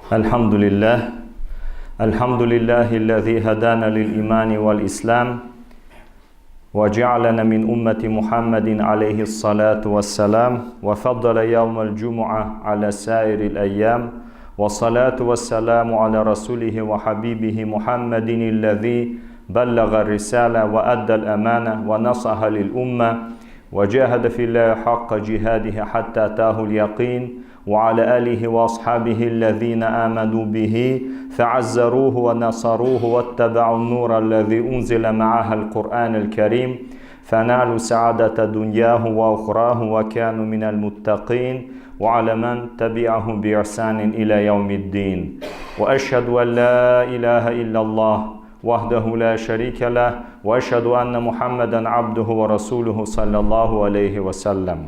الحمد لله الحمد لله الذي هدانا للإيمان والإسلام وجعلنا من أمة محمد عليه الصلاة والسلام وفضل يوم الجمعة على سائر الأيام والصلاة والسلام على رسوله وحبيبه محمد الذي بلغ الرسالة وأدى الأمانة ونصح للأمة وجاهد في الله حق جهاده حتى أتاه اليقين وعلى آله وأصحابه الذين آمنوا به فعزروه ونصروه واتبعوا النور الذي أنزل معها القرآن الكريم فنالوا سعادة دنياه وأخراه وكانوا من المتقين وعلى من تبعهم بإحسان إلى يوم الدين وأشهد أن لا إله إلا الله وحده لا شريك له وأشهد أن محمدا عبده ورسوله صلى الله عليه وسلم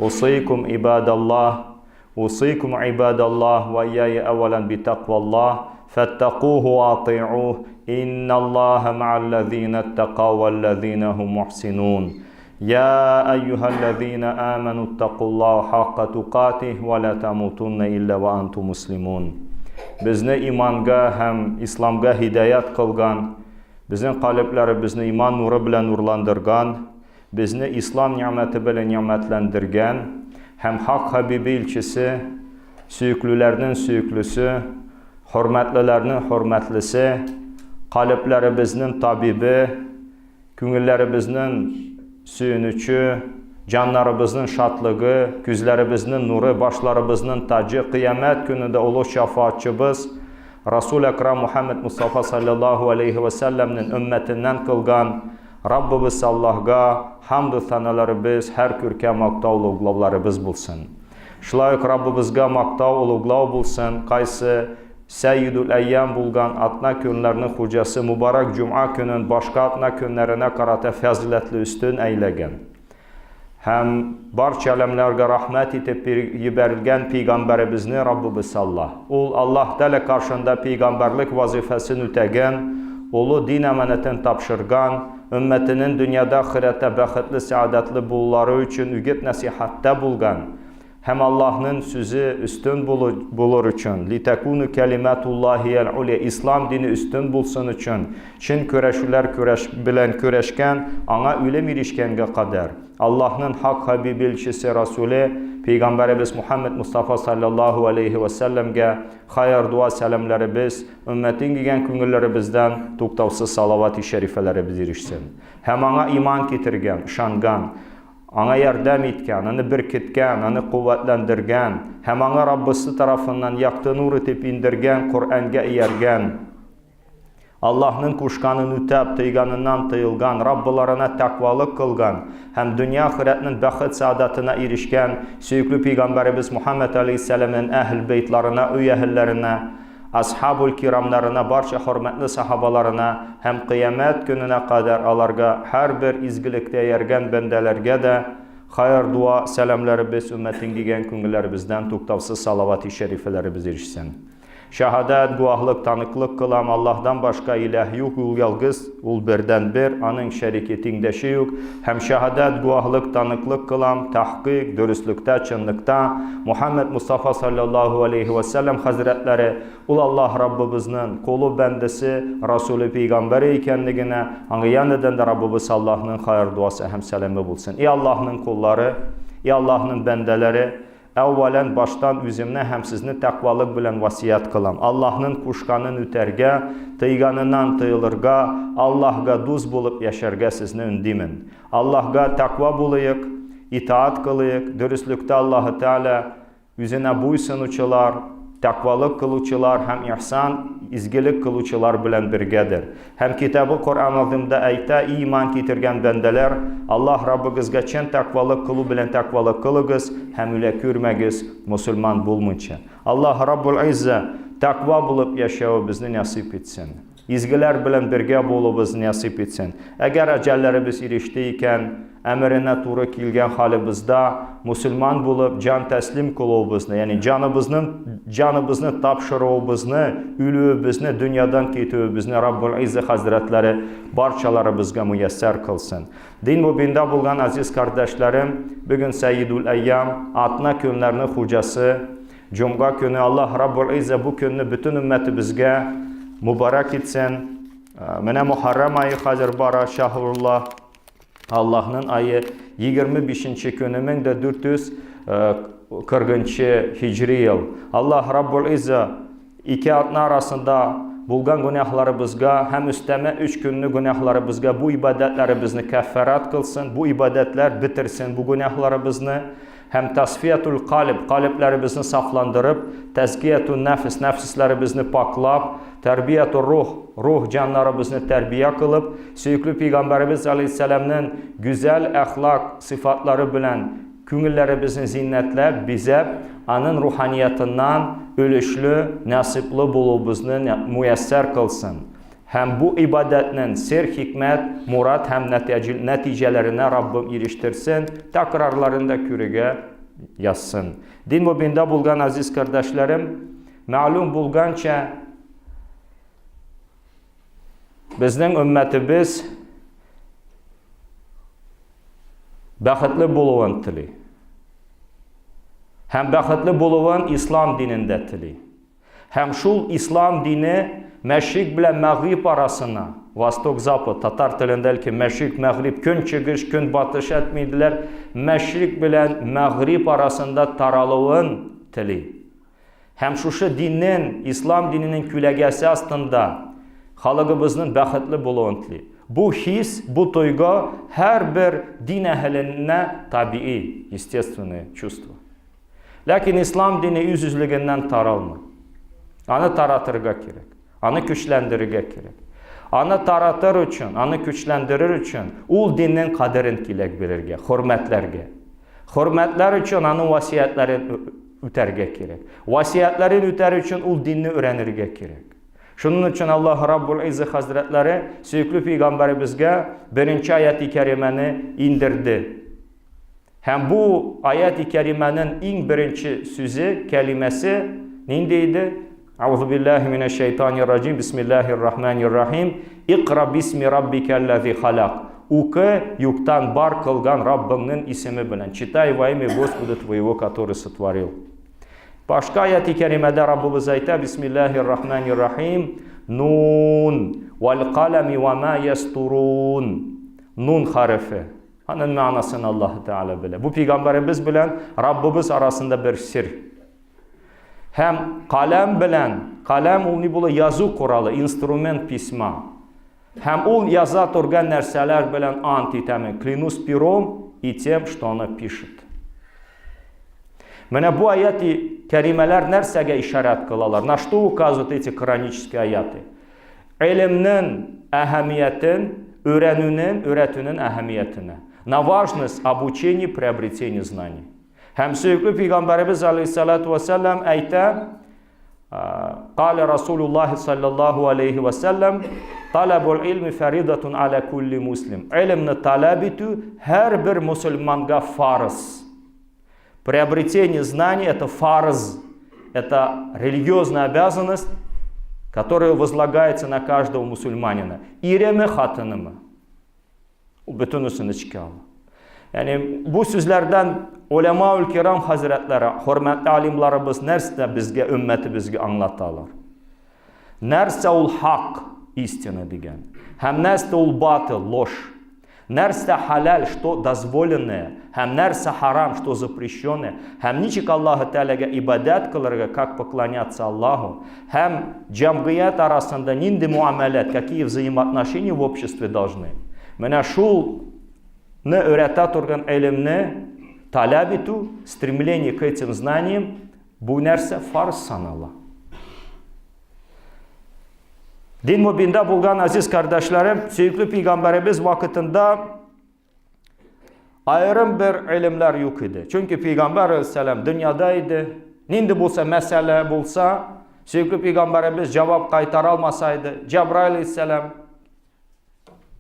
أوصيكم عباد الله أوصيكم عباد الله وإياي أولا بتقوى الله فاتقوه وأطيعوه إن الله مع الذين اتقوا والذين هم محسنون يا أيها الذين آمنوا اتقوا الله حق تقاته ولا تموتن إلا وأنتم مسلمون Безне иманга һәм исламга һидаят кылган, безнең калебләребезне иман нуры белән нурландырган, Безне ислам нигъмәте белән нигъмәтләндергән һәм Хак Хәбибе илчесе, сөеклеләрнең сөеклесе, хөрмәтлеләрнең хөрмәтлесе, калебләребезнең табибе, күңелләребезнең сөенече, җаннарыбызның шатлыгы, күзләребезнең нуры, башларыбызның таҗы, кыямәт көнендә олы шәфаатчыбыз, Расул Әкрам Мухаммед Мустафа саллаллаһу алейһи вә сәлләмнең өммәтеннән кылган Раббыбыз Аллаһга хамду сәналарыбыз, һәр күркә мактау олуглауларыбыз булсын. Шулай ук Раббыбызга мактау олуглау булсын, кайсы Сәйидул әйям булган атна көннәрнең хуҗасы мубарак җомга көнен башка атна көннәренә карата фазиләтле өстен әйләгән. Һәм барча әләмнәргә рәхмәт итеп җибәрелгән пәйгамбәребезне Раббыбыз Аллаһ. Ул Аллаһ Тәгалә каршында пәйгамбәрлек вазифасын үтәгән, олы дин әманәтен тапшырган, өммәтенең дөньяда, ахирәттә бәхетле, сәгадәтле булулары өчен үгет-нәсыйхәттә булган һәм Аллаһның сүзе өстен булыр өчен, литәкуну кәлимәтуллаһи әл-улия, ислам дине өстен булсын өчен, чын көрәшүләр көрәш белән көрәшкән, аңа үлем ирешкәнгә кадәр. Аллаһның хак хәбибе илчесе Расуле, пәйгамбәребез Мухаммед Мустафа саллаллаһу алейһи вә сәлләмгә хәер дуа сәламләребез, өммәтен кигән күңелләребездән туктаусыз салавати шәрифәләребез ирешсен. Һәм аңа иман китергән, ышанган, аңа ярдәм иткән, аны беркеткән, аны куәтләндергән һәм аңа Раббысы тарафыннан якты нур итеп индергән Коръәнгә ияргән, Аллаһның кушканын үтәп, тыйганыннан тыелган, Раббыларына тәкъвалык кылган һәм дөнья ахирәтнең бәхет-сәгадәтенә ирешкән сөекле пәйгамбәребез Мухаммәд алейһиссәламнең әһел бәйтларына, өй әһелләренә, асхабул кирамнарына, барча хөрмәтле сахабаларына һәм кыямәт көненә кадәр аларга һәрбер изгелектә ияргән бәндәләргә дә хәер-дуа, сәламләребез, өммәтен кигән күңелләребездән туктаусыз салавати шәрифәләребез ирешсен. Шәһадәт, гуаһлык, таныклык кылам, Аллаһдан башка иләһ юк, ул ялгыз, ул бердәнбер, аның шәрике, тиңдәше юк. Һәм шәһадәт, гуаһлык, таныклык кылам, тәхкыйк, дөреслектә, чынлыкта, Мухаммәд Мустафа салләллаһу алейһи вә сәлләм хәзрәтләре, ул Аллаһ Раббыбызның колы, бәндәсе, Расуле, пәйгамбәре икәнлегенә, аңа янәдән дә Раббыбыз Аллаһның хәер-дуасы һәм сәламе булсын. И Аллаһның коллары, и Аллаһның бәндәләре, Әүвәлән баштан үземне һәм сезне тәкъвалык белән васыять кылам. Аллаһнын кушканын үтәргә, тыйганыннан тыелырга, Аллаһга дус булып яшәргә сезне өндимен. Аллаһга тәкъва булыек, итаать кылыек, дөреслектә Аллаһы Тәгалә Үзенә буйсынучылар, тәкъвалык кылучылар һәм ихсан, изгелек кылучылар белән бергәдер. Һәм Китабы Коръән Азимда әйтә, И иман китергән бәндәләр, Аллаһ Раббыгызга чын тәкъвалык кылу белән тәкъвалык кылыгыз һәм үлә күрмәгез, мосылман булмыйча. Аллаһ Раббул Иззә тәкъва булып яшәвебезне нәсыйп итсен. Изгеләр белән бергә булуыбызны нәсыйп итсен. Әгәр әҗәлләребез иреште икән, әмеренә туры килгән халыбызда мусульман булып җан тәслим кылуыбызны, ягъни җаныбызның җаныбызны тапшыруыбызны, үлүебезне, дөньядан китүебезне Раббул Иззә хәзрәтләре барчаларыбызга муяссәр кылсын. Дин мубинда булган азиз кардәшләрем, бүген Сәйидул Әйям, атна көннәрнең хуҗасы, Җомга көне Аллаһ Раббул Иззә бу көнне бөтен өммәтебезгә мубарак итсен. Менә Мухаррам ае хәзер бара, Шаһруллаһ, Аллаһның ае 25 көне 1440 һиҗри ел. Аллаһ Раббул Иззә ике атна арасында булган гөнаһларыбызга һәм өстәмә өч көнне гөнаһларыбызга бу ибадәтләребезне кәффарат кылсын, бу ибадәтләр бетерсен бу гөнаһларыбызны һәм тасфиятул калиб, калибләребезне сафландырып, тәзкиятун нәфс, нәфсләребезне паклап, тәрбиятур рух, рух җаннарыбызны тәрбия кылып, сөекле пәйгамбәребез алейһиссәламнең гүзәл әхлак сыйфатлары белән күңелләребезне зиннәтләп, бизәп, аның руханиятыннан өлешле, насыйплы булуыбызны муяссәр кылсын. Һәм бу ибадәтнең сер, хикмәт, мурат һәм нәтиҗәләренә Раббым ирештерсен, тәкрарларын да күрергә язсын. Дин мөбиндә булган азиз кардәшләрем, мәгълүм булганча, безнең өммәтебез бәхетле булуын тели. Һәм бәхетле булуын ислам динендә тели. Һәм шул ислам дине мәшрик белән мәгъриб арасына, восток-запад, татар телендә әлки мәшрик, мәгъриб, көнчыгыш, көнбатыш әтмиделәр, мәшрик белән мәгъриб арасында таралуын тели. Һәм шушы диннең, ислам диненең күләгәсе астында халыгыбызның бәхетле булуын тели. Бу хис, бу тойгы һәрбер дин әһеленә табии, естественное чувство. Ләкин ислам дине үз-үзлегеннән таралмый. Аны таратырга кирәк. Аны көчләндерергә кирәк. Аны таратыр өчен, аны көчләндерер өчен ул диннең кадерен киләк белергә, хөрмәтләргә. Хөрмәтләр өчен аның васыятьләрен үтәргә кирәк. Васыятьләрен үтәр өчен ул динне өйрәнергә кирәк. Шуның өчен Аллаһ Раббул Иззә хәзрәтләре сөекле пәйгамбәребезгә беренче аяти кәримәне индерде. Һәм бу аяти кәримәнең иң беренче сүзе, кәлимәсе нинди иде? Аузу биллаһи минәш шайтанир раҗим. Бисмиллаһир рахманир рахим. Икра бисми раббикәлләзи халак. Укы юктан бар кылган Раббыңның исеме белән. Читай во имя Господа твоего, который сотворил. Башка аяти кәримәдә Раббыбыз әйтә, Бисмиллаһир рахманир рахим. Нун вал калами ва ма ястурун. Нун хәрефе. Аның мәгънәсен Аллаһ Тәгалә белә. Бу пәйгамбәребез белән Раббыбыз арасында бер сер. Һәм каләм белән, каләм ул ни була? Язу коралы, инструмент письма. Һәм ул яза торган нәрсәләр белән ант итәмен. Клянусь пером и тем, что она пишет. Менә бу аяти кәримәләр нәрсәгә ишарәт кылалар? На что указывают эти коранические аяты? Гыйлемнең әһәмиятен, өйрәнүнең, өйрәтүнең әһәмиятенә. На важность обучения, приобретения знаний. Һәм сөекле пәйгамбәребез алейхиссалату вассалам әйтә, Кале Расулуллах саллаллаху алейхи вассалам, талабул илми фаридатун аля кулли муслим. Илмне таләп итү һәрбер мусульманга фарыз. Приобретение знаний – это фарз, это религиозная обязанность, которая возлагается на каждого мусульманина. Иреме, хатынымы. Ул бөтенесен эчкә ала. Ягъни бу сүзләрдән уляма кирам хәзрәтләре, хөрмәтле алимларыбыз нәрсә безгә, өммәтебезгә аңлаталар? Нәрсә ул хак, истина дигән? Һәм нәрсә ул батыл, ложь? Нәрсә хәләл, что дозволенное, һәм нәрсә харам, что запрещенное, һәм ничек Аллаһы Тәгаләгә ибадәт кылырга, как поклоняться Аллаху, һәм җәмгыять арасында нинди муамәләт, какие взаимоотношения в обществе должны. Менә шул не өйрәтә торган гыйлемне таләп итү, стремление к этим знаниям, бу нәрсә фарз санала. Дин мөбиндә булган азиз кардәшләрем, сөекле пәйгамбәребез вакытында аерым бер гыйлемләр юк иде. Чөнки пәйгамбәр алейһиссәлам дөньяда иде. Нинди булса мәсьәлә булса, сөекле пәйгамбәребез җавап кайтара алмаса иде, Җабраил алейһиссәлам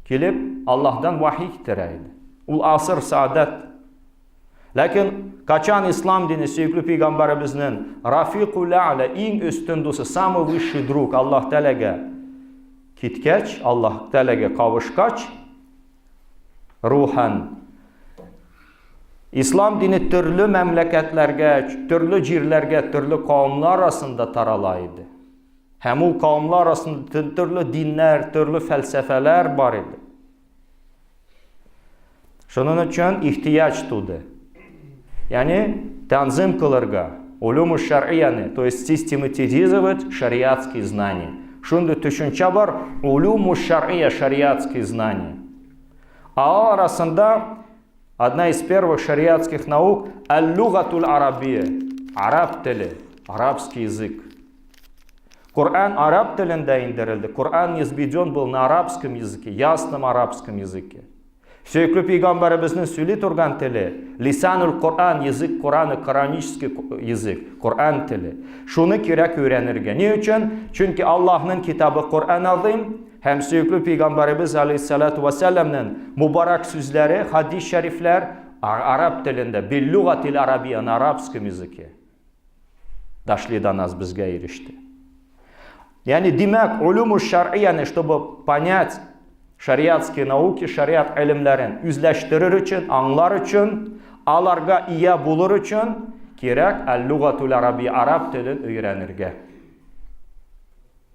килеп Аллаһдан вахи китерә иде. Ул асыр саадәт. Ләкин качан ислам дине сөекле пәйгамбәребезнең Рафикул А'ла иң өстен дусы, самый высший друг Аллаһ Тәгаләгә киткәч, Аллаһ Тәгаләгә кавышкач, рухан. Ислам дине төрле мәмләкәтләргә, төрле җирләргә, төрле кавымнар арасында тарала иде. Һәм ул кавымнар арасында төрле диннәр, төрле фәлсәфәләр бар иде. Шуның өчен ихтыяҗ туды. Ягъни танзим кылырга, улюму шәрияне, то есть систематизировать шариатские знания. Шундый төшенчә бар, улюму шәрия, шариатские знания. А арасында одна из первых шариатских наук аль-лугатуль арабия, араб теле, арабский язык. Коран араб телендә индерелде. Коран низведен был на арабском языке, ясном арабском языке. Сөекле пәйгамбәребезнең сөйли торган теле, лисанул Коран, язык Корана, коранический язык, Коран теле. Шуны кирәк өйрәнергә. Ни өчен? Чөнки Аллаһның китабы Коран азыйм һәм сөекле пәйгамбәребез алейһиссалату вассаламның мубарак сүзләре, хадис шәрифләр араб телендә, биллугатил арабия, на арабском языке. Дошли до нас, безгә иреште. Ягъни, димәк, улюму шәрияне, чтобы понять шариатские науки, шариат гыйлемнәрен үзләштерер өчен, аңлар өчен, аларга ия булыр өчен кирәк әл-лугатул араби, араб телен өйрәнергә.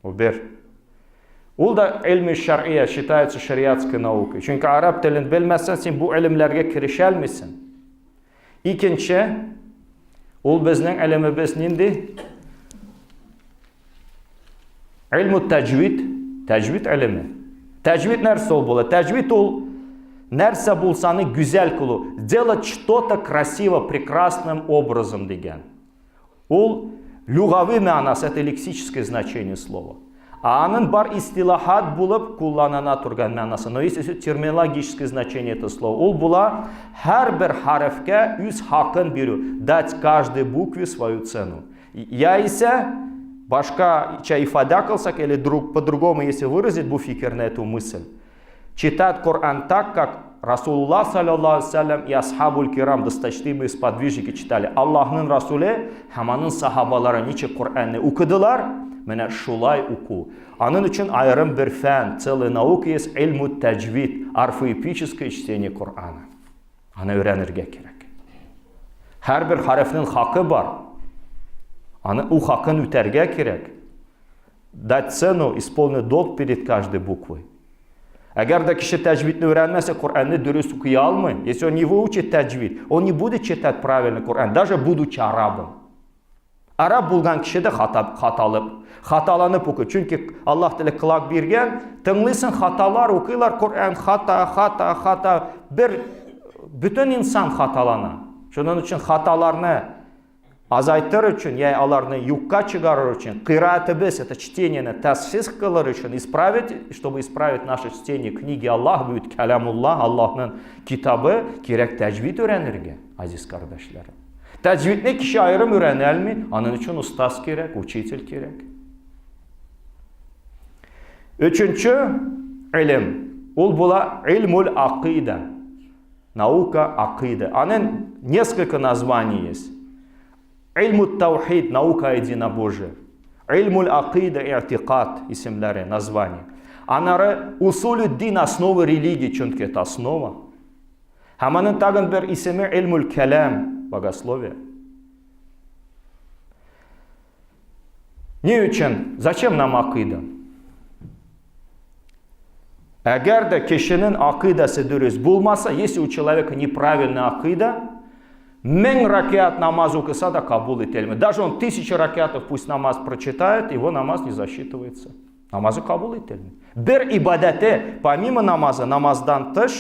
Ул бер. Ул да илми шәрия считается шариатской наукой. Чөнки араб телен белмәсәң, син бу гыйлемнәргә керешә алмыйсың. Икенче, ул безнең гыйлемебез нинди? Илму тәҗвид, тәҗвид гыйлеме. Тәҗвид нәрсә ул була? Тәҗвид ул нәрсә булсаны гүзәл кылу, делать что-то красиво, прекрасным образом дигән. Ул люгави мәгънәсе, это лексическое значение слова. А аның бар истилахат булып кулланына торган мәгънәсе. Но есть еще терминологическое значение этого слова. Ул була һәрбер хәрефкә үз хакын бирү, дать каждой букве свою цену. Яисә башкача ифадә кылсак или друг, по-другому, если выразить бу фикерне, эту мысль, Читать Коран так, как Расулуллах, саллаллаху алейхи и асхабуль кирам, досточтимые сподвижники читали. Аллаһның Расуле һәм аның сахабалары ничек Коръәнне укыдылар, менә шулай уку. Аның өчен аерым бер фән, целая наука есть, илму тәҗвид, орфоэпическое чтение Корана. Аны өйрәнергә кирәк. Һәрбер хәрефнең хакы бар. Аны у хакын үтәргә кирәк. Дать цену, исполнить долг перед каждой буквой. Әгәр дә кеше тәҗвидне өйрәнмәсә, Коръәнне дөрес укый алмый. Если он не выучит тәҗвид, он не будет читать правильно Коръән, даже будучи арабом. Араб булган кеше дә хата, хаталып, хаталанып укый. Чөнки Аллаһ Тәгалә колак биргән, тыңлыйсың, хаталар укыйлар Коръән, хата, хата, хата. Бер бөтен инсан хаталана. Шуның өчен хаталарны Азайтыр өчен, я аларны юкка чыгарыр өчен, кыйраатыбыз, это чтениене тәсхих кылыр өчен, исправить, чтобы исправить наше чтение книги Аллах будет калямуллах, Аллаһның китабы, кирәк тәҗвид өйрәнергә, азиз кардәшләрем. Тәҗвидне кеше аерым өйрәнә алмый, аның өчен устаз кирәк, учитель кирәк. Өченче илем, ул була илмул акыйда. Наука акыйда. Аның несколько названий есть. Илму таухид, наука единобожия. Илмуль акыйда, и'тикад исемләре, название. Анары усулю дин, основы религии, чөнки это основа. Һәм аның тагын бер исеме илмуль кәлам, богословие. Ни өчен? Зачем нам акыйда? Әгәр дә кешенең акыйдасы дөрес булмаса, если у человека неправильная акыйда, мең ракят намаз укыса да кабул ителми. Даже он тысячи ракятов пусть намаз прочитает, его намаз не засчитывается. Намазы кабул ителми. Бер ибадәте, помимо намаза, намаздан тыш,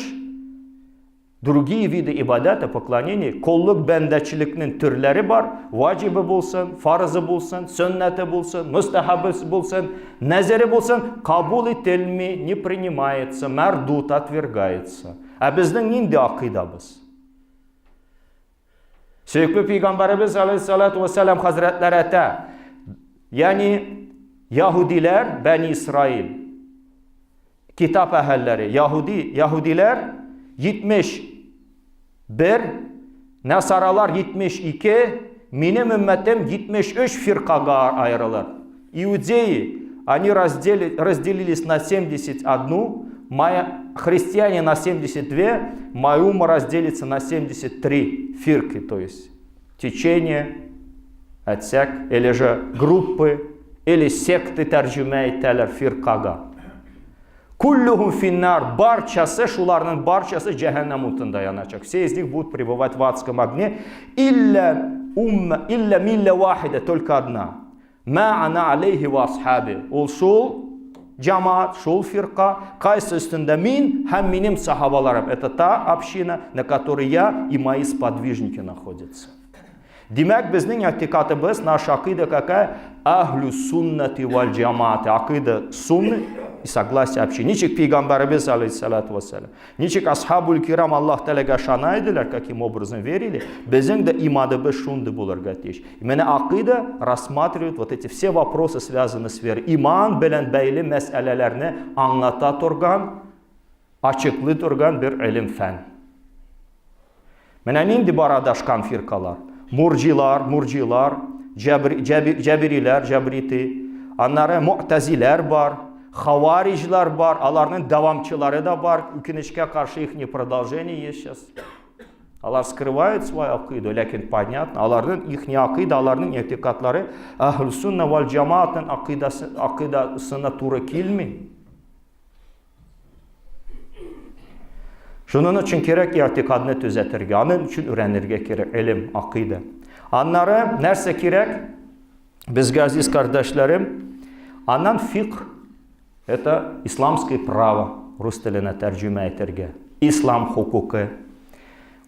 Другие виды ибадата, поклонения, коллык бәндәчелекнең төрләре бар, ваҗибы булсын, фарызы булсын, сөннәте булсын, мустахабы булсын, нәзере булсын, кабул ителми, не принимается, мәрдут отвергается. Ә безнең нинди акыйдабыз? Сөекле пәйгамбәребез алейхиссалату вассалам хәзрәтләре әйтә, ягъни яһүдиләр, Бәни Исраил, Китап әһелләре, яһүди, яһүдиләр 71, насаралар 72, минем өммәтем 73 фиркага аерылыр. Иудеи, они разделились на 71, Моя, христиане на 72, моя умма разделится на 73 фирки, то есть течение, отсек, или же группы, или секты тәрҗемә итәләр фиркага. Куллюхум финнар, барчасы, шуларның барчасы җәһәннәм утында яначак. Все из них будут пребывать в адском огне. Илля умма, илля милля вахида, только одна. Ма ана алейхи ва асхаби. Ул шул җамаат, шул фирка, кайсы өстендә мин һәм минем сахабаларым. Это та община, на которой я и мои сподвижники находятся. Димәк, безнең игътикадыбыз, наша акыйда какая? Әһлю суннати валь джамаати. Акыйда сунны и согласие общины. Ничек пейгамбарыбыз, алейхиссалату вассалам. Ничек асхабул кирам Аллаһ Тәгаләгә ышана иделәр, каким образом верили, безнең дә иманыбыз шундый булырга тиеш. Менә акыйда рассматривает вот эти все вопросы, связанные с верой. Иман белән бәйле мәсьәләләрне аңлата торган, ачыклый торган бер илем фән. Менә нинди бар адашкан фиркалар. Мурҗилар, мурҗилар, җәбриләр, җәбриты. Аннары муътазиләр бар, хавариҗлар бар, аларның дәвамчылары да бар. Үкенечкә каршы их не продолжение есть сейчас. Алар скрывают свою акыйду, ләкин понятно, аларның их не акыйда, аларның игътикадлары әһлү сунна валь җамаатның акыйдасы, акыйдасына туры килми. Шуның өчен кирәк игътикадны төзәтергә, аның өчен өйрәнергә кирәк, илем, акыйда. Аннары нәрсә кирәк? Безгә, азиз кардәшләрем, аннан фикх, это исламское право, рус теленә тәрҗемә итәргә. Ислам хукукы.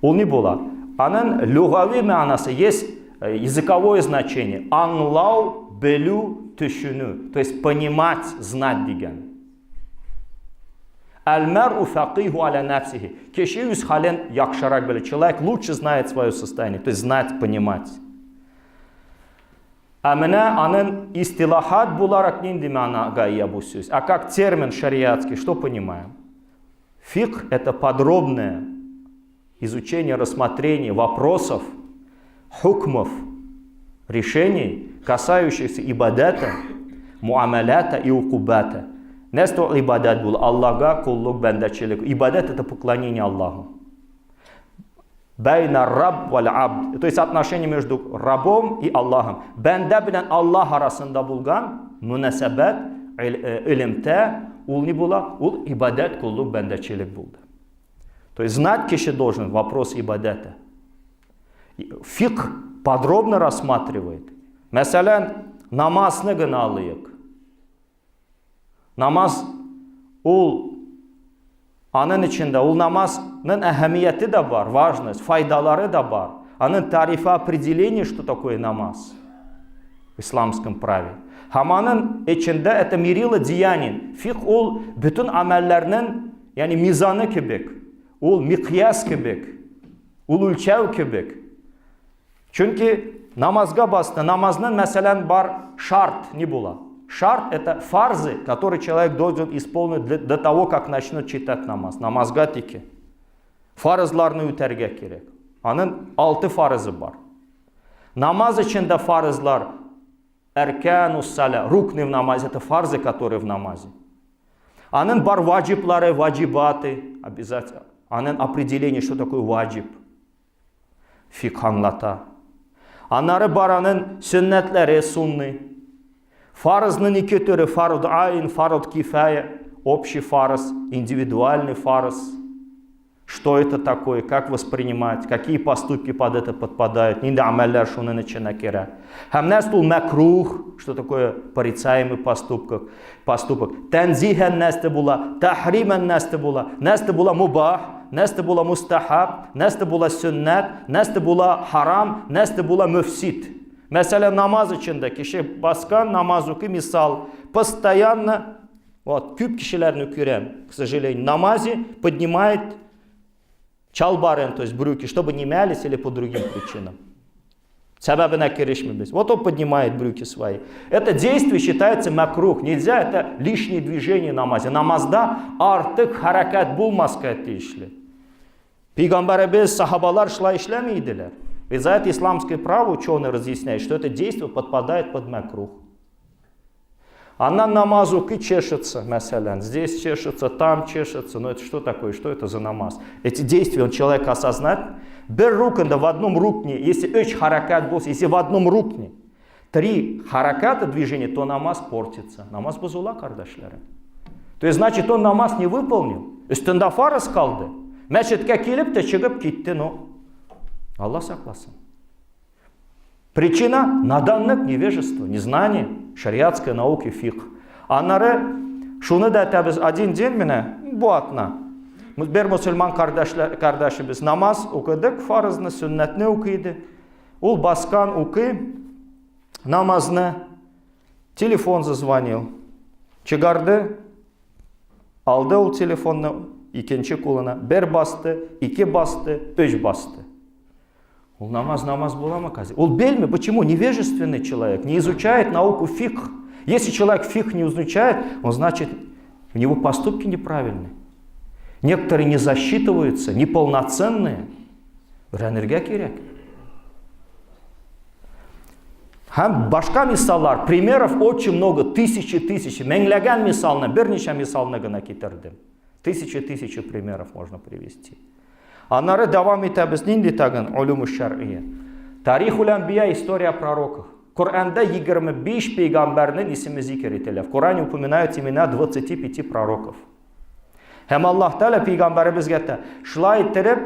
Ул ни була? Аның люгави мәгънәсе есть э, языковое значение. Аңлау, белү, төшенү. То есть понимать, знать дигән. Әл-мәр'у фәкыйху аля нәфсихи. Кеше үз хәлен яхшырак белә. Человек лучше знает свое состояние, то есть знать, понимать. Ә менә аның истилахат буларак нинди мәгънәгә ия бу сүз? А как термин шариатский, что понимаем? Фикх – это подробное изучение, рассмотрение вопросов, хукмов, решений, касающихся ибадата, муамалята и укубата. Нәрсә ул ибадат бул? Аллага коллык, бәндәчелек. Ибадат это поклонение Аллаху. Бәйна раб валь абд. То есть отношение между рабом и Аллахом. Бәндә белән Аллаһ арасында булган мөнәсәбәт, элемтә, ул ни була? Ул ибадат, коллык, бәндәчелек булды. То есть знать кеше должен вопрос ибадата. Фикх подробно рассматривает. Мәсәлән, намазны гына алыйк. Намаз ул аның эчендә ул намазның әһәмияте дә бар, важность, файдалары да бар. Аның тарифы определение, что такое намаз в исламском праве. Һәм аның эчендә это мерило деяний. Фикх ул бөтен амәлләрнең Ягъни мизаны кебек, ул микъяс кебек, ул үлчәү кебек. Чөнки намазга басты, намазның, мәсәлән, бар шарт не була. Шарт это фарзы, которые человек должен исполнить для, до того, как начнет читать намаз. Намазга тики. Фарызларны үтәргә кирәк. Аның алты фарызы бар. Намаз эчендә фарызлар әркәну саля, рукны в намазе, это фарзы, которые в намазе. Аның бар ваҗиблары, ваҗибаты, обязательно. Аның определение, что такое ваҗиб. Фикх аңлата. Аннары бар аның сөннәтләре, сунны. Фарызның ике төре, фард айн, фард кифая, общий фарыз, индивидуальный фарыз. Что это такое, как воспринимать, какие поступки под это подпадают, нинди амәлләр шуның эченә керә. Һәм нәрсә ул мәкрух, что такое порицаемый поступок, поступок. Тәнзиһән нәрсә була, тәхримән нәрсә була, нәрсә була мубах, нәрсә була мустахаб, нәрсә була сөннәт, нәрсә була харам, нәрсә була мөфсид. Мәсәлән, намаз эчендә кеше баскан намаз укый, мисал, постоянно Вот, күп кешеләрне күрәм, к сожалению, намазе поднимает чалбарын, то есть брюки, чтобы не мялись или по другим причинам. Сәбәбенә керешмибез. Вот он поднимает брюки свои. Это действие считается макрух. Нельзя, это лишнее движение намазе. Намазда артык хәрәкәт булмаска тиешле. Пәйгамбәребез, сахабалар шулай эшләми иделәр. И за это исламское право ученые разъясняют, что это действие подпадает под макрух. Аннан намаз укый, чешется, мәсәлән. Здесь чешется, там чешется. Но это что такое? Что это за намаз? Эти действия он человек осознать. Бер рукында, в одном рукне, если өч харакат булса, если в одном рукне три хараката движения, то намаз портится. Намаз бозыла, кардәшләрем. То есть, значит, он намаз не выполнил. Өстендә фарыз калды. Мәчеткә килеп тә чыгып китте, но Алла сакласын. Причина – наданлык, невежество, незнание шариатской науки фикх. Аннары шуны да әйтәбез, один день менә бу атна бер мөселман кардәшебез намаз укыдык, фарызны, сөннәтне укыйды. Ул баскан укый намазны, телефон зазвонил. Чыгарды, Алды ул телефонны икенче кулына, бер басты, ике басты, өч басты. Ул намаз намаз буламы, кази? Ул белми, почему? Невежественный человек, не изучает науку фикх. Если человек фикх не изучает, он значит, у него поступки неправильные. Некоторые не засчитываются, неполноценные. Өйрәнергә кирәк. Һәм башка мисаллар, примеров очень много, тысячи, тысячи, меңләгән мисалны, берничә мисалны гына китердем. Тысячи, тысячи примеров можно привести. Аннары дәвам итәбез нинди тагын улюму шәр'ия. Тарихул әнбия, история пророков. Коръәндә 25 пәйгамбәрнең исеме зикер ителә. В Коране упоминают имена 25 пророков. Һәм Аллаһ Тәгалә пәйгамбәребезгә әйтә, шулай иттереп,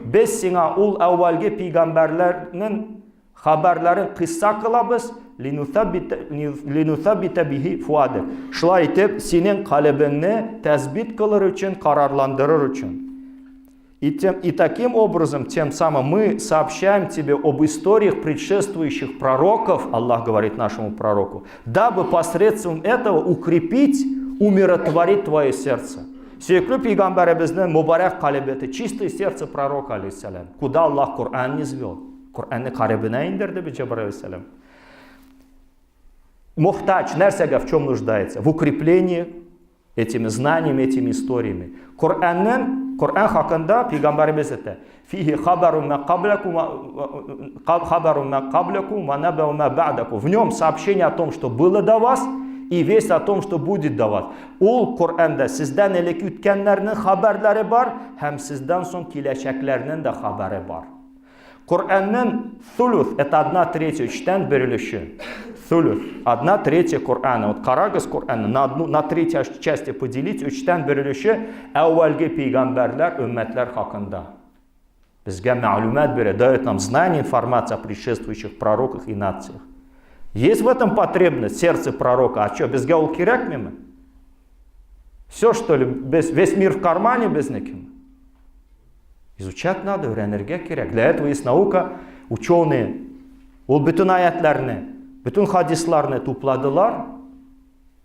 без сиңа ул әүвәлге пәйгамбәрләрнең хәбәрләрен кыйсса кылабыз, линусаббита бихи фуадек. Шулай итеп, синең калебеңне тәсбит кылыр өчен, карарландырыр өчен. И, тем, и таким образом, тем самым мы сообщаем тебе об историях предшествующих пророков, Аллах говорит нашему пророку, дабы посредством этого укрепить, умиротворить твое сердце. Сөекле пәйгамбәребезнең мөбарәк калебе, чистое сердце пророка, алейхиссалям. Куда Аллах Коран низвел? Коръәнне калебенә индерде бит Җәбраил алейхиссалям. Мохтаҗ нәрсәгә в чем нуждается? В укреплении этими знаниями, этими историями. Коръәннең, Коръән хакында пәйгамбәребез әйтә. Фихи хабару ма каблакум хабару ма каблакум ва набау ма ба'дакум. В нем сообщение о том, что было до вас, и весть о том, что будет до вас. Ул Коръәндә сездән элек үткәннәрнең хәбәрләре бар һәм сездән соң киләчәкләрнең дә хәбәре бар. Коръәннең thuluth, это одна третья, өчтән бер өлеше. Thuluth, одна третья Коръәна. Вот карагыз Коръәнне, на, одну, на три части поделить, өчтән бер өлеше әүвәлге пәйгамбәрләр, өммәтләр хакында. Безгә мәгълүмат бирә, дает нам знание, информация о предшествующих пророках и нациях. Есть в этом потребность сердце пророка. А что, безгә ул кирәкмиме? Все, что ли, весь мир в кармане безнекеме? Изучать надо, өйрәнергә кирәк. Для этого есть наука, ученые. Ул бөтен аятларны, бөтен хадисларны тупладылар,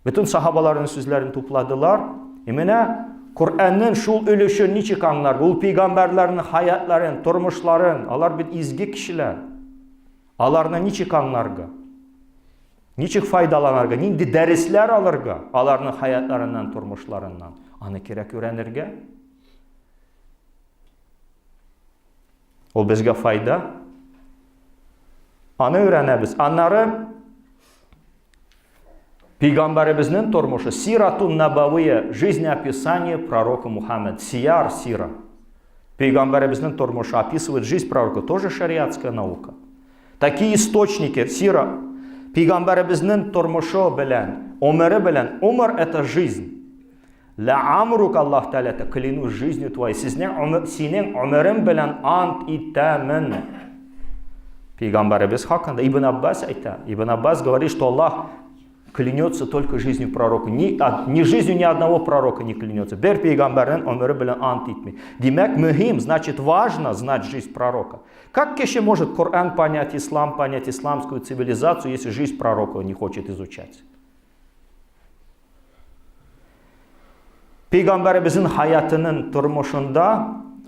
бөтен сахабаларның сүзләрен тупладылар. И менә Коръәннең шул өлешен ничек аңлар? Ул пәйгамбәрләрнең хаятларын, тормышларын, алар бит изге кешеләр. Аларны ничек аңларга? Ничек файдаланырга, нинди дәресләр алырга аларның хаятларыннан, тормышларыннан? Аны кирәк өйрәнергә. Ул безгә файда. Аны өйрәнәбез. Аннары Пәйгамбәребезнең тормышы Сиратун Набавия, жизнеописание пророка Мухаммед, Сияр Сира. Пәйгамбәребезнең тормышы описывает жизнь пророка, тоже шариатская наука. Такие источники, сира, пәйгамбәребезнең тормышы белән, омере белән, умр это жизнь. Лә амрук Аллаһ Тәгалә әйтә, клянусь жизнью твоей, сезнең синең гомерең белән ант итәмен. Пәйгамбәребез хакында Ибн Аббас әйтә. Ибн Аббас говорит, что Аллах клянется только жизнью пророка. Ни, ни жизнью ни одного пророка не клянется. Бер пәйгамбәрнең гомере белән ант итми. Димәк, мөһим, значит, важно знать жизнь пророка. Как кеше может Коран понять, ислам понять, исламскую цивилизацию, если жизнь пророка не хочет изучать? Пәйгамбәребезнең хаятының тормышында,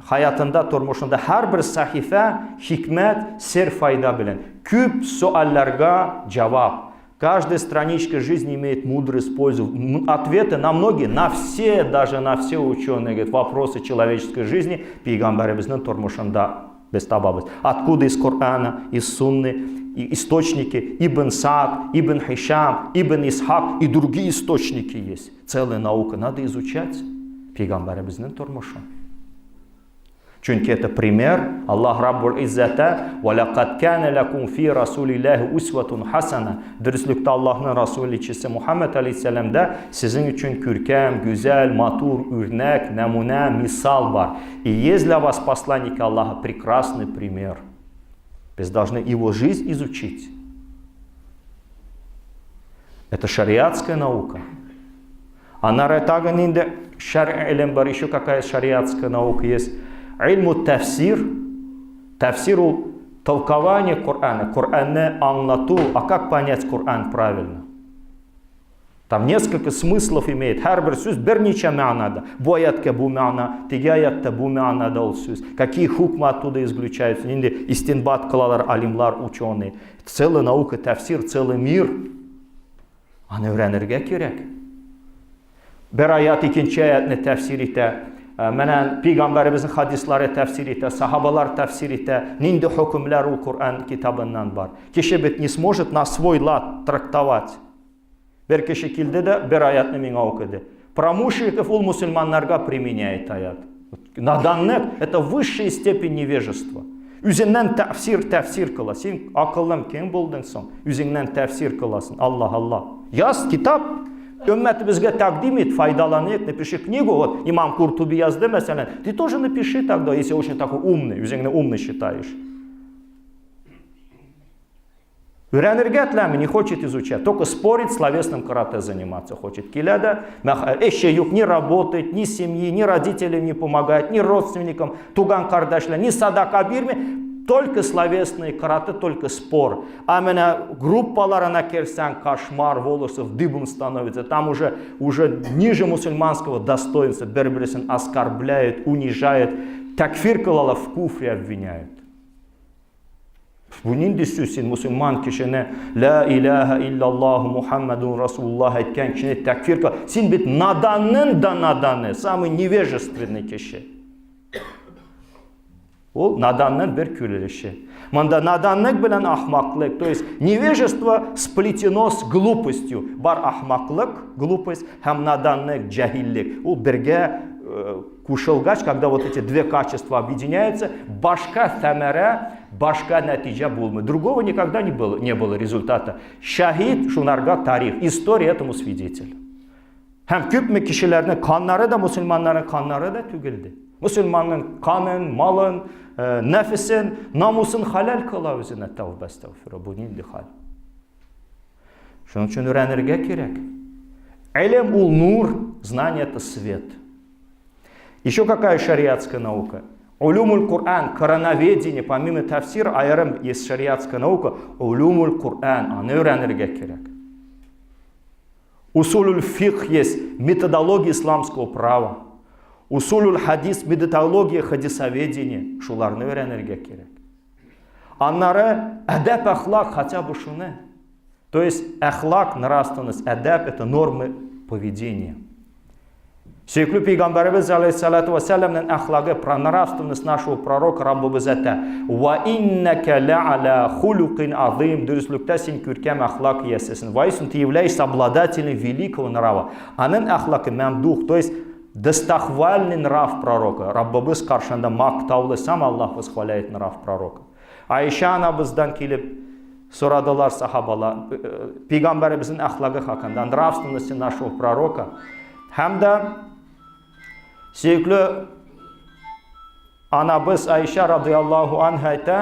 хаятында, тормышында һәрбер сәхифә хикмәт, сер файда белән. Күп суалларга җавап. Каждая страничка жизни имеет мудрость, пользу. Ответы на многие, на все, даже на все ученые, говорят, вопросы человеческой жизни пәйгамбәребезнең тормышында. Без табабыз. Откуда из Корана, из Сунны, источники Ибн Саад, Ибн Хишам, Ибн Исхак и другие источники есть. Целая наука. Надо изучать Пәйгамбәребезнең тормышын. Чөнки это пример. Аллаһ Раббул Иззәтә: "Ва лакад кана лакум фи расулиллаһи усватун хасана". Дөреслектә Аллаһның Расул илчесе Мухаммад алейһиссәламдә сезнең өчен күркәм, гүзәл, матур үрнәк, нәмунә, мисал бар. И есть для вас посланники Аллаха прекрасный пример. Без должны его жизнь изучить. Это шариатская наука. Аннары тагын инде шәръ илем бар, еще какая шариатская наука есть. Илму тәфсир. Тәфсир ул толкование Корана, Коръәнне аңлату, а как понять Коран правильно? Там несколько смыслов имеет. Һәрбер сүз берничә мәгънәдә. Бу аятка бу мәгънә, теге аятта бу мәгънәдә ул сүз. Какие хукмы оттуда исключаются? Нинди истинбат кылалар алимлар, ученые. Целая наука тәфсир, целый мир. Аны өйрәнергә кирәк. Бер аят икенче аятны тәфсир итә. Э, менә пәйгамбәребезнең хадислары тәфсир итә, сахабалар тәфсир итә. Нинди хөкемләр ул Коръән китабыннан бар. Кеше бит не сможет на свой лад трактовать. Бер кеше килде дә бер аятны миңа укыды. Про мушриков ул мусульманнарга применяет аят. Наданлык это высшая степень невежества. Үзеннән тәфсир тәфсир кыла. Син акыллым кем булдың соң? Үзеңнән тәфсир кыласың. Аллаһ Аллаһ. Яз китап, өммәтебезгә тәкъдим ит, файдаланыйк, напиши книгу. Вот имам Куртуби язды, мәсәлән. Ты тоже напиши тогда, если очень такой умный, үзеңне умный считаешь. Өйрәнергә теләми, не хочет изучать, только спорить, словесным карате заниматься хочет. Килә дә, эше юк, не работает, ни семьи, ни родителям не помогает, ни родственникам, туган кардәшләр, ни садака бирми, только словесные карате, только спор. А менә группаларына керсәң, кошмар, волосов дыбом становится. Там уже ниже мусульманского достоинства бер-берсен оскорбляют, унижают, такфир кылалар, в куфре обвиняют. Бу нинди сүз син мусульман кешене ла илаһа иллаллаху Мухаммадун Расулуллах әйткән кешене тәкфир кыл. Син бит наданның да наданы, самый невежественный кеше. Ул наданның бер күренеше. Монда наданлык белән ахмаклык, то есть невежество сплетено с глупостью. Бар ахмаклык, глупость, һәм наданлык, җаһиллек. Ул бергә э, кушылгач, когда вот эти две качества объединяются, башка сәмәрә, башка нәтиҗә булмый. Другого никогда не было результата. Шаһит шунарга тарих, история этому свидетель. Һәм күпме кешеләрнең каннары да мусульманнарның каннары да түгелде. Мусульманның канын, малын, э, нәфесен, намусын хәләл кыла үзенә тәүбә әстәгъфирулла. Бу нинди хәл? Шуның өчен өйрәнергә кирәк. Илем ул нур, знание это свет. Еще какая шариатская наука? Улюмуль Кур'ан, короноведение, помимо тафсир, аерым есть шариатская наука, улюмуль Кур'ан, аны өйрәнергә кирәк. Усулюль фикх есть, методология исламского права. Усулюль хадис, методология хадисоведения. Шуларны өйрәнергә кирәк. Аннары әдәп әхлак хотя бы шуны. То есть әхлак, нравственность, әдәп это нормы поведения. Сөекле пәйгамбәребез алейхиссалату вассаламның әхлагы про нравственность нашего пророка Раббыбыз әйтә. Ва иннәкә лә'аля хулюкин азим. Дөреслектә син күркәм әхлак иясесең. Воистину ты являешься обладателем великого нрава. Аның әхлакы мәмдух, то есть достохвальный нрав пророка. Раббыбыз каршында мактаулы, сам Аллаһ восхваляет нрав пророка. Айша анабыздан килеп сорадылар сахабалар, пәйгамбәребезнең әхлагы хакында, нравственности нашего пророка. Һәм дә сөекле анабыз Айша радиаллаху анха әйтә,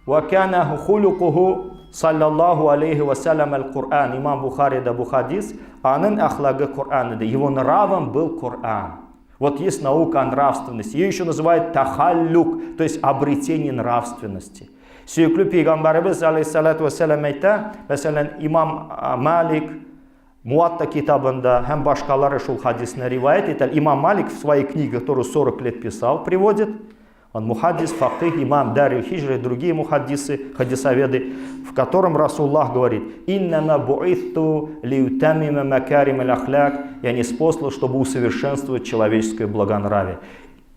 «Ва кана хулукуху саллаллаху алейхи вассалям аль-Кур'ан». Имам Бухарида бу хадис, аның әхлагы Коръән иде. Его нравом был Коран. Вот есть наука о нравственности. Ее еще называют тахаллюк, то есть обретение нравственности. Сөекле пәйгамбәребез алейхиссалату вассалам әйтә, мәсәлән, имам Малик Муатта китабында һәм башкалары шул хадисны риваять итә. Имам Малик в своей книге, которую 40 лет писал, приводит. Он мухаддис, факих, имам Дариль Хиджра и другие мухаддисы, хадисоведы, в котором Расуллах говорит: «Иннама бу'итту лиутамима макарим ахляк». Я ниспослан, чтобы усовершенствовать человеческое благонравие.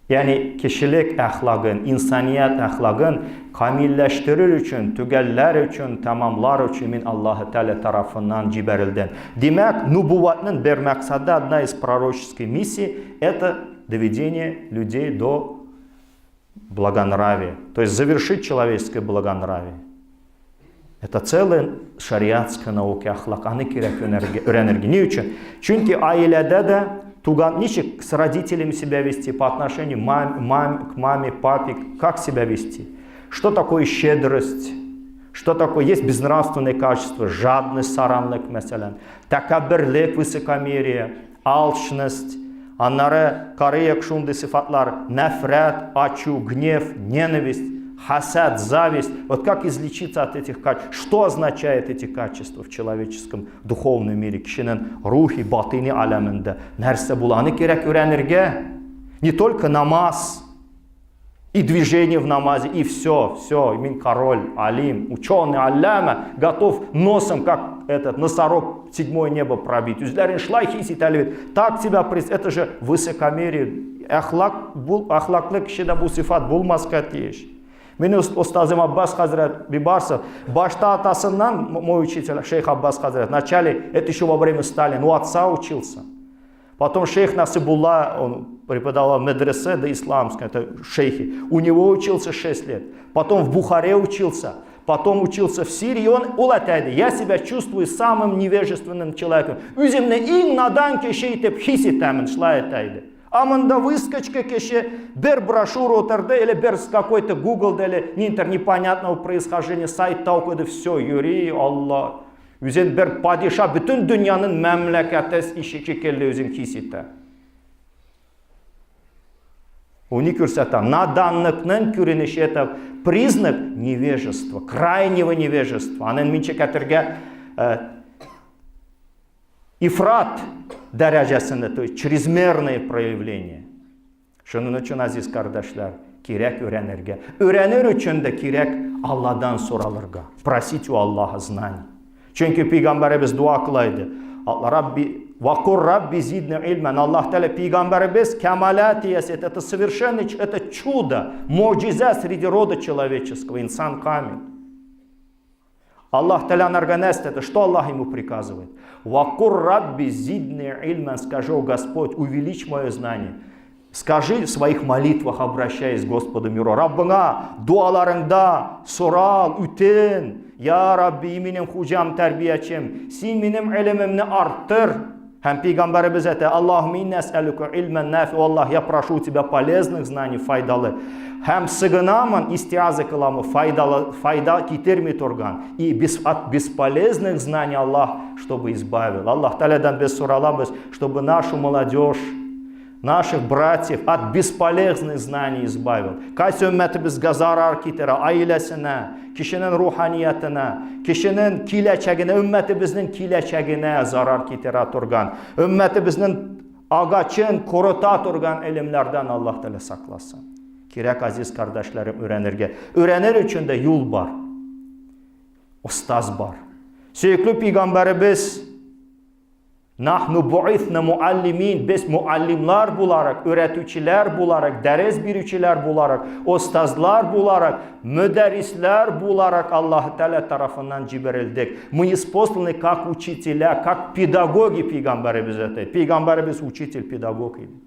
Ягъни кешелек әхлагын, инсаният әхлагын камилләштерер өчен, төгәлләр өчен, тәмамлар өчен мин Аллаһы Тәгалә тарафыннан җибәрелдем. Димәк, нубуватның бер максаты, одна из пророческой миссий, это доведение людей до благонравия, то есть завершить человеческое благонравие. Это целая шариатская наука әхлак. Аны кирәк өйрәнергә. Ни өчен? Чөнки аиләдә дә туган ничек с родителями себя вести по отношению мам, мам, к маме, папе, как себя вести? Что такое щедрость? Что такое? Есть безнравственные качества, жадность, саранлык, мәсәлән, тәкәбберлек, высокомерие, алчность, аннары карыек шундый сыйфатлар, нәфрәт, ачу, гнев, ненависть, хасад, зависть. Вот как излечиться от этих качеств? Что означает эти качества в человеческом духовном мире? Кешенең рухи, батыни аләмендә нәрсә була? Аны кирәк өйрәнергә. Не только намаз, и движение в намазе, и все, все, мин король, алим, ученый, алляма, готов носом, как этот носорог, седьмое небо пробить. Үзләрен шулай хис итәләр. Так тебя прис... Это же высокомерие. Әхлак, бул, әхлаклы кешедә бу сыйфат булмаска тиеш. Минем остазым Аббас хәзрәт Бибарсов, башта атасыннан, мой учитель, шейх Аббас хәзрәт, вначале, это еще во время Сталина, у отца учился. Потом шейх Насибулла, он преподавал в медресе, да исламское, это шейхи. У него учился 6 лет. Потом в Бухаре учился. Потом учился в Сирии. Он ул әйтә, я себя чувствую самым невежественным человеком. Үземне иң надан кеше итеп хис итәмен, шулай әйтә. А монда выскочка кеше бер брошюра утырды, или бер какой-то Google или интер непонятного происхождения сайтта укыды, все, йөри, Алла. Үзен бер падиша бөтен дөньяның мәмләкәте шикелле үзен хис итә. Ул ни күрсәтә? Наданлыкның күренеше это признак невежества, крайнего невежества. Аның минчә кәтергә э, ифрат дәрәҗәсендә, то есть чрезмерное проявление. Шуның өчен, азиз кардәшләр, кирәк өйрәнергә. Өйрәнер өчен дә кирәк Алладан соралырга. Просить у Аллаха знаний. Чөнки пәйгамбәребез дуа кыла иде. Рабби Вакур Рабби зидни илмән. Аллаһ Тәгалә пәйгамбәребез кәмалят иясе. Это совершенный, это чудо, муҗиза среди рода человеческого, инсан камил. Аллах Таля нарганест это, что Аллах ему приказывает? Вакур рабби зидни ильман, скажи, о Господь, увеличь мое знание. Скажи в своих молитвах, обращаясь к Господу миру. Раббыңа дуаларыңда сорал, үтен. Я Рабби, минем хуҗам, тәрбиячем, син минем гыйлемемне арттыр. Һәм пәйгамбәребез әйтә, Аллаһумма инна әсәлүкә илмән нафи, Аллаһ, я прошу у тебя полезных знаний, файдалы. Һәм сыгынамын, истиаза кыламы, файдалы, файда китерми торган. И без, от бесполезных знаний Аллаһ, чтобы избавил. Аллаһ Тәгаләдән без соралабыз, чтобы нашу молодежь, наших братьев от бесполезных знаний избавил. Кайсы өммәтебезгә зарар китерә, аиләсенә, кешенең руханиятына, кешенең киләчәгенә, өммәтебезнең киләчәгенә зарар китерә торган, өммәтебезнең агачын корыта торган илемнәрдән Аллаһ Тәгалә сакласын. Кирәк, азиз кардәшләрем, өйрәнергә. Өйрәнер өчен дә юл бар. Остаз бар. Сөекле пәйгамбәребез Нахну бу'ithна муаллимин, без муаллимлар буларак, өйрәтүчеләр буларак, дәрес бирүчеләр буларак, остазлар буларак, мөдәррисләр буларак Аллаһ Тәгалә тарафыннан җибәрелдек. Мы испосланы как учителя, как педагоги пәйгамбәребез әйтә. Пәйгамбәребез учитель, педагог иде.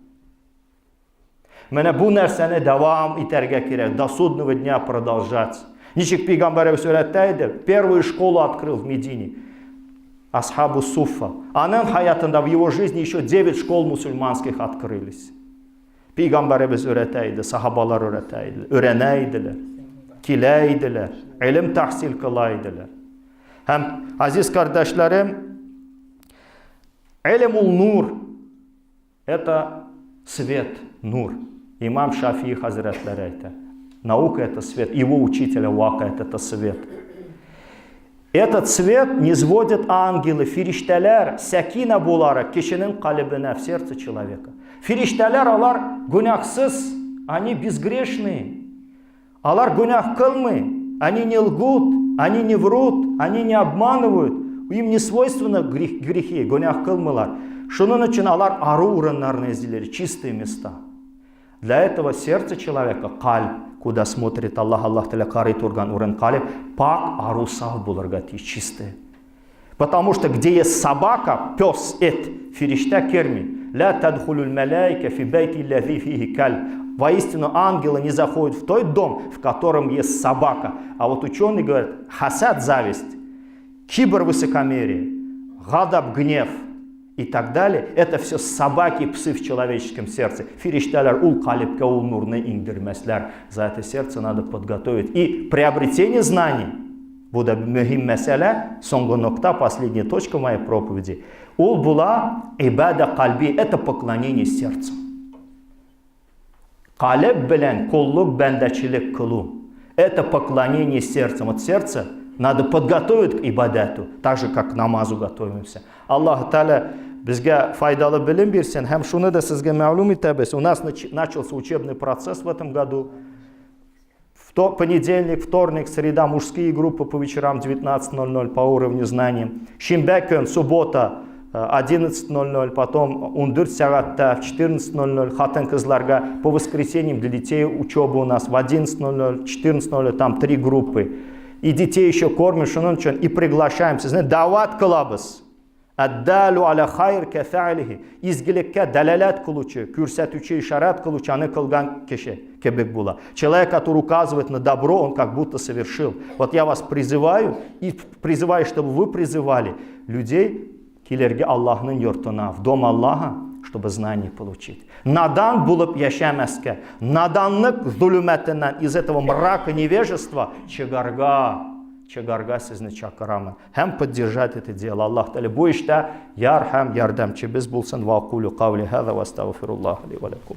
Менә бу нәрсәне дәвам итәргә кирәк, до судного дня продолжать. Ничек пәйгамбәребез өйрәтә иде, первую школу открыл в Медине. Асхабу Суфа. Аның хаятында в его жизни еще 9 школ мусульманских открылись. Пәйгамбәребез өйрәтә иде, сахабалар өйрәтә иде, өйрәнә иделәр, килә иделәр, гыйлем тахсил кыла иделәр. Һәм, азиз кардәшләрем, гыйлем ул нур. Это свет, нур. Имам Шафии хәзрәтләре әйтә. Наука это свет, его учителя вакыт это свет. Этот свет не сводят ангелы, фириштәләр, сәкина буларак кешенең калебенә, в сердце человека. Фириштәләр алар гөнаһсыз, они безгрешные. Алар гөнаһ кылмый, они не лгут, они не врут, они не обманывают. Им не свойственно грех, грехи, гөнаһ кылмыйлар. Шуның өчен алар ару урыннарны эзлиләр, чистые места. Для этого сердце человека, кальб, куда смотрит Аллах, Аллаһ Тәгалә карый торган урын калеб, пакь, ару саф булырга тиеш, чистый. Потому что где есть собака, пес, эт, фириштә керми. Ля тадхулул мәләйкә фи бәйти ләзи фихи кальб. Воистину ангелы не заходят в тот дом, в котором есть собака. А вот ученые говорят, хасад зависть, кибр высокомерие, гадаб гнев и так далее. Это все собаки, псы в человеческом сердце. Фириштәләр ул калебкә ул нурны иңдермәсләр. За это сердце надо подготовить. И приобретение знаний, бу да мөһим мәсьәлә, соңгы нокта, последняя точка моей проповеди. Ул була ибада кальби, это поклонение сердцу. Калеб белән коллык бәндәчелек кылу. Это поклонение сердцем. Вот сердце надо подготовить к ибадату, так же, как к намазу готовимся. Аллаһ Тәгалә безгә файдалы белем бирсен. Һәм шуны да сезгә мәгълүм итәбез. У нас начался учебный процесс в этом году. В понедельник, вторник, среда мужские группы по вечерам 19.00 по уровню знаний. Шимбә көн, суббота 11.00, потом 14 сәгатьтә в 14.00 хатын-кызларга, по воскресеньям для детей учеба у нас в 11.00, 14.00, там три группы. И детей еще кормим, шуның өчен и приглашаем. Сезне дәгъват кылабыз. Әд-далю аля хайр кәфәгыйлихи. Изгелеккә дәлаләт кылучы, күрсәтүче, ишарәт кылучы аны кылган кеше кебек була. Человек, который указывает на добро, он как будто совершил. Вот я вас призываю и призываю, чтобы вы призывали людей килергә Аллаһның йортына, в дом Аллаха, чтобы знание получить. Надан булып яшәмәскә, наданлык золүмәтеннән, из этого мрака невежества чыгарга, чыгарга сезне чакырамын. Һәм поддержать это дело. Аллаһ Тәгалә бу эштә яр һәм ярдәмчебез булсын. Ва акулю каули хаза ва астагфируллаһ ли ва лакум.